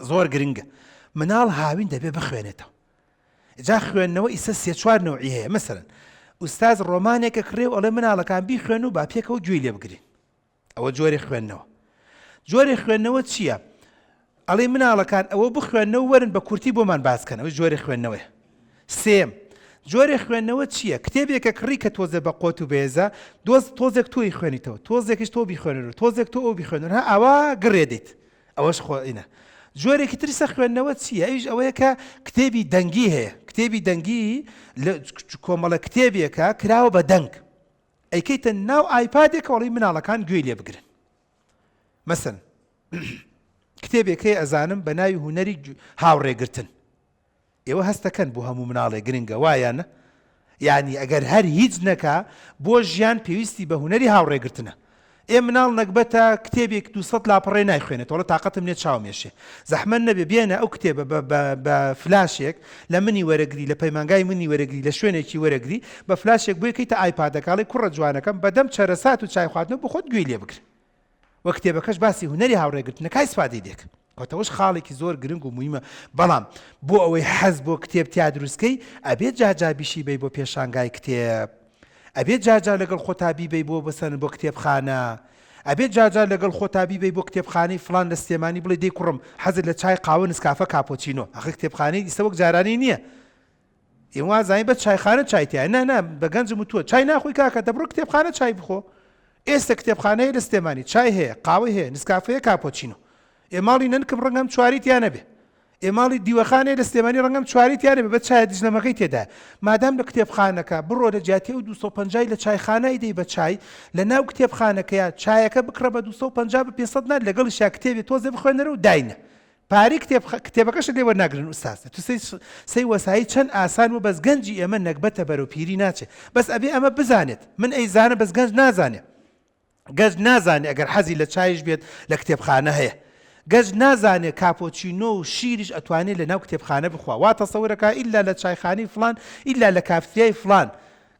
زۆر گرنگە مناڵ هاوین دەبێ بخوێنێتەوە. جا خوێندنەوە ئیسە سێ چوار نەوعی هەیە مەسەلەن ئوستاز ڕۆمانێک ئەکڕێ و ئەڵێ مناڵەکان بیخوێن و با پێکەوە گوێی لێ بگرین. ئەوە جۆرێ خوێندنەوە. جۆرێ خوێندنەوە چییە؟ ئەڵێ مناڵەکان ئەوە بخوێندنەوە وەرن بە کورتی بۆمان باس کەن. ئەوە جۆرێ خوێندنەوەیە. سێم، جۆرێ خوێندنەوە چییە؟ کتێبێکە کڕی کە تۆزێ بە قۆت و بەێزە، دۆز تۆزێک تۆی خوێنیتەوە، تۆزێکیش تۆ بیخوێنەرەوە، تۆزێک تۆ ئەو بیخوێنەرەوە، ها ئاوا گڕێ دێیت. ئەوەش خۆ ئینە. جۆرێکی تری سە خوێندنەوە چییە؟ ئەویش ئەوەیە کە کتێبی دەنگی هەیە. کتێبی دەنگی لە کۆمەڵە کتێبێکە کراوە بە دەنگ. ئەیکەیتە ناو ئایپادێکەوە ئەڵێی مناڵەکان گوێی لێ بگرن. مەسەن کتێبێک هەیە ئەزانم بە ناوی هونەری هاوڕێگرتن. ئێوە هەستەکەن بۆ هەموو مناڵێک گرنگە وایە نە؟ یانی ئەگەر هەر هیچ نەکا بۆ ژیان پێویستی بە هونەری هاوڕێگرتنە. ئێ مناڵ نەگبەتە کتێبێک 200 لاپەڕەی نایخوێنێتەوە ئەڵێ تاقەتم نیە چاوم ئێشێ. زەحمەت نەبێ بێنە ئەو کتێبە بە بە بە فلاشێک لە منی وەرەگری لە پەیمانگای منی وەرەگری لە شوێنێکی وەرەگری بە فلاشێک بۆی کەیتە ئایپادەکە ئەڵێی کوڕە جوانەکەم بەدەم چەرەسات و چای خواردنەوە بۆ خۆت گوێی لێ بگرە. وە کتێبەکەش باسی هونەری هاوڕێگرتنە کای سپادەی دێک کەوتەوەش خاڵێکی زۆر گرنگ و مویمە بەڵام بۆ ئەوەی حەز بۆ کتێب تیا دروستکەی ئەبێت جارجار بیشی بەی بۆ پێشانگای کتێب ئەبێت جارجار لەگەڵ خۆتا بیبەی بۆ بەسەن بۆ کتێبخانە ئەبێت جارجار لەگەڵ خۆتا بیبەی بۆ کتێبخانەی فڵان لە سلێمانی بڵێ دەی کوڕم حەزت لە چای قاوە نسکافە کاپۆچینۆ ئەخر کتێبخانەی ئیستا وەک جارانی نییە ئێ وازانی بەس چایخانە چای تیایە نا نا بە گەنجم وتووە چای ناخۆی کاکە دەبڕۆ کتێبخانە چای بخۆ ئێستا کتێبخانە هەیە لە سلێمانی چای هەیە قاوەی هەیە نسکافە هەیە کاپۆچینۆ ئێ ماڵی نەنکم ڕەنگەم چواری تیا نەبێ ئێ ماڵی دیوەخان هەیە لە سلێمانی ڕەنگەم چواری تیا نەبێ بەس چایە دژنەمەکەی تێدایە مادام لە کتێبخانەکە بڕۆ لە جیاتی ئەو 250 لە چایخانە ئیدەی بە چای لە ناو کتێبخانەکەیا چایەکە بکڕە بە 250 بە 500 نا لەگەڵیشیا کتێبێ تۆزێ بخوێنەرە و داینە پارەی کتێب کتێبەکەشت لێ وەرناگرن ئوستاز تو سەی سەی وەسایی چەند ئاسان بوو بەس گەنجی ئێمە نەگبەتە بەرەو پیری ناچێ بەس ئەبێ ئەمە بزانێت من ئەیزانم بەس گەنج نازانێ گەنج نازانێ ئەگەر حەزی لە چایش بێت لە کتێبخانە هەیە گەنج نازانێ کاپۆچینۆ و شیریش ئەتوانێ لە ناو کتێبخانە بخوا وا تەسەورەکا ئیلا لە چایخانەی فڵان ئیلا لە کافتریای فڵان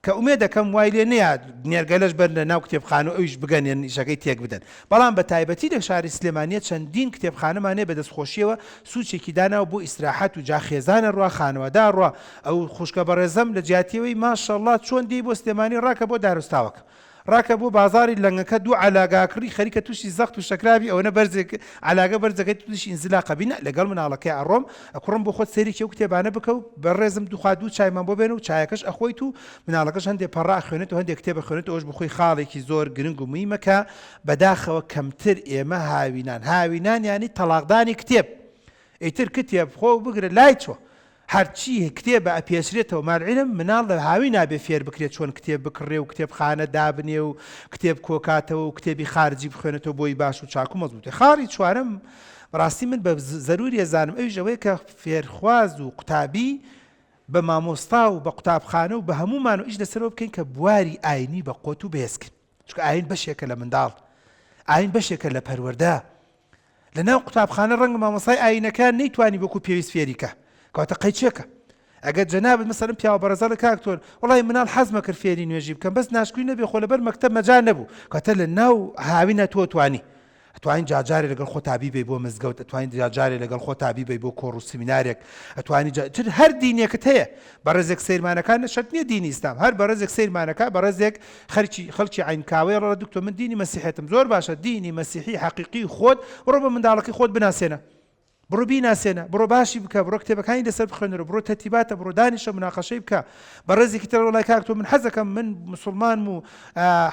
کە ئومێدەکەم وای لێ نەیات نێرگەلەش بەرنە ناو کتێبخانە و ئەویش بگەنێن ئیشەکەی تێک بدەن. بەڵام بە تایبەتی لە شاری سلێمانییە چەندین کتێبخانەمان هەیە بە دەستخۆشییەوە سوچێکی داناوە بۆ ئیسراحەت و جا خێزان ئەڕوا خانەوادە ئەڕوا ئەو خوشکە بەڕێزەم لە جیاتی ئەوەی ماشەڵڵا چۆن دێی بۆ سلێمانی ڕاکە بۆ دارستاوەکە ڕاکە بۆ بازاڕی لەنگەکە دوو عەلاگە ئەکڕی خەریکە توشی زەخت و شەکرابی ئەوەنە بەرزێک عەلاگە بەرزەکەی توشی ئینزلاقە بی نا لەگەڵ مناڵەکەی ئەڕۆم ئەکوڕم بۆ خۆت سەیرێکی ئەو کتێبانە بکە و بەڕێزم دوخوا دوو چایمان بۆ بێنە و چایەکەش ئەخۆیت و مناڵەکەش هەندێ پەڕە ئەخوێنێت و هەندێ کتێب ئەخوێنێت ئەوەش بۆخۆی خاڵێکی زۆر گرنگ و مویمە کە بەداخەوە کەمتر ئێمە هاوینان هاوینان یانی تەڵاقدانی کتێب ئیتر کتێب خۆ بگرە لای چۆ هەرچی کتێبە ئەپێچرێتەوە مع العلم مناڵ لە هاوینا بێ فێر بکرێت چۆن کتێب بکڕێ و کتێبخانە دابنێ و کتێب کۆکاتەوە و کتێبی خارجی بخوێنێتەوە بۆی باش و چاک و مەزبووتە خاڵی چوارەم بەڕاستی من بە زەروری ئەزانم ئەویش ئەوەیە کە فێرخواز و قوتابی بە مامۆستا و بە قوتابخانە و بە هەموومان و ئیش لەسەرەوە بکەین کە بواری ئاینی بە قوت و بەهێزکەین چونکە ئاین بەشێکە لە منداڵ ئاین بەشێکە لە پەروەردە لە ناو قوتابخانە ڕەنگە مامۆستای ئایینەکە نەیتوانی وەکو پێویست فێری کا کەواتە قەیچێکە ئەگەر جەنابت مەسەلەن پیاوە بەڕێزەڵێ کاک تۆر وەڵی مناڵ حەزمە کرد فێری نوێژی بکەم بەس ناشکوی نەبێ خۆ لەبەر مەکتەب مەجال نەبوو کەواتە لە ناو هاوینە تۆ توانی ئەتوانین جاجارێ لەگەڵ خۆتا بیبەی بۆ مزگەوت ئەتوانین جاجارێ لەگەڵ خۆتا بیبەی بۆ کۆڕ و سمینارێک ئەتوانی جا تر هەر دینێکت هەیە بەڕێزێک سەیرمانەکان شەرت نییە دینی ئیسلام هەر بەڕێزێک سەیرمانەکە بەڕێزێک خەرکی خەڵکی عەینکاوەی ڕە دکتۆر من دینی مەسیحێتم زۆر باشە دینی مەسیحی حەقیقی خۆت بڕۆ بە منداڵەکەی خۆت بناسێنە بڕۆ بیناسێنە بڕۆ باشی بکە بڕۆ کتێبەکانی لەسەر بخوێنەرە بڕۆ تەرتیباتە بڕۆ دانیشە مناقەشەی بکە بەڕێزێکی تر وڵای کاک تۆ من حەزەکەم من مسلمانم و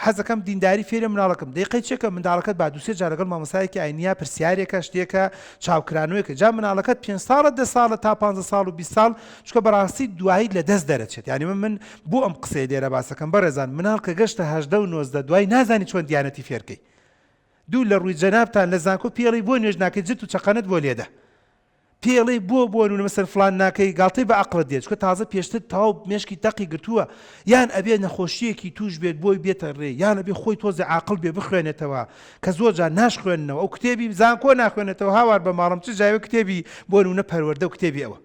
حەزەکەم دینداری فێرە مناڵەکەم دەی قەی چێکە منداڵەکەت با دوسێ جار لەگەڵ مامۆستایەکی ئاینیا پرسیارێکە شتێکە چاوکرانەوەیەکە جا مناڵەکەت پێنج ساڵە 10 ساڵە تا 15 ساڵ و 20 ساڵ چونکە بەڕاستی دوایی لە دەست دەرەچێت یانی من بۆ ئەم قسەیە لێرە باسەکەم بەڕێزان مناڵ کە گەشتە 18 و 19 دوای نازانی چۆن دیانەتی فێرکەی دوو لە ڕووی جەنابتان لە زانکۆ پێڵی بۆ نوێژ ناکەی جرت و چەقەنت بۆ لێدە پێڵی بۆ بۆ نمونە مەسەن فڵان ناکەی گاڵتەی بە عەقڵت دێت چونکە تازە پێشتر تەواو مێشکی تەقی گرتووە یان ئەبێ نەخۆشیەکی توش بێت بۆی بێتە ڕێ یان ئەبێ خۆی تۆزێ عاقڵ بێ بخوێنێتەوە کە زۆر جار ناشخوێننەوە ئەو کتێبی زانکۆ ناخوێنێتەوە هاوار بە ماڵم چ جاوێ کتێبی بۆ نمونە پەروەردە و کتێبی ئەوە.